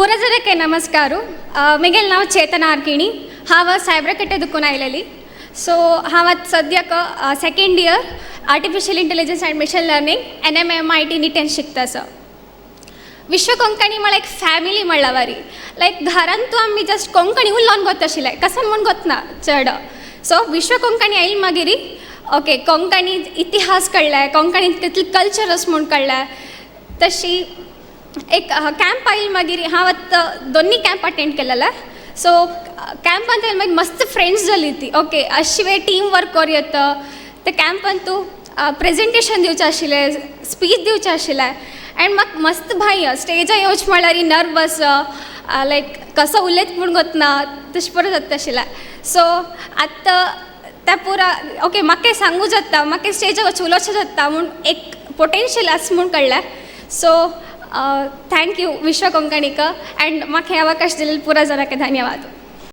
पुरा जनके नमस्कार. मेगेलें नांव चेतना आर्किणी. हांव सायब्राकट्टे दुकून आयलेली. सो हांव आतां सद्याक second year artificial intelligence and machine learning NMMIT निटेन शिकता. सो विश्व कोंकणी म्हळ्यार एक फॅमिली म्हणल्या वारी. लायक घरांतू आमी जस्ट कोंकणी उलोवन गोत आशिल्लें, कसन म्हूण गोतना चड. सो विश्व कोंकणी आयल मागीर ओके कोंकणी इतिहास कळ्ळें, कोंकणीत कितले कल्चर आसा म्हूण कळ्ळें. तशी एक कॅम्प आयल मागीर हांव आतां दोन्ही कॅम्प अटेंड केलेले. सो कॅम्पांत येयले मागीर मस्त फ्रेंड्स जाली ती. ओके, अशी वे टीम वर्क करूं येता. ते कॅम्पान तूं प्रेजेंटेशन दिवचें आशिल्लें, स्पीच दिवचें आशिल्लें एंड म्हाका मस्त भाय स्टेजार येवचें म्हळ्यार नर्वस, लायक कसो उलयत म्हूण गोतना, तशें परत जाता आशिल्लें. सो आतां तें पुरा ओके म्हाका सांगू जाता, म्हाका स्टेजार वचून उलोवचें जाता म्हूण एक पोटेन्शियल आसा म्हूण कळ्ळें. सो thank you विश्व कोंकणीक एंड म्हाका हे अवकाश दिल्ले पुरा जाणांक धन्यवाद.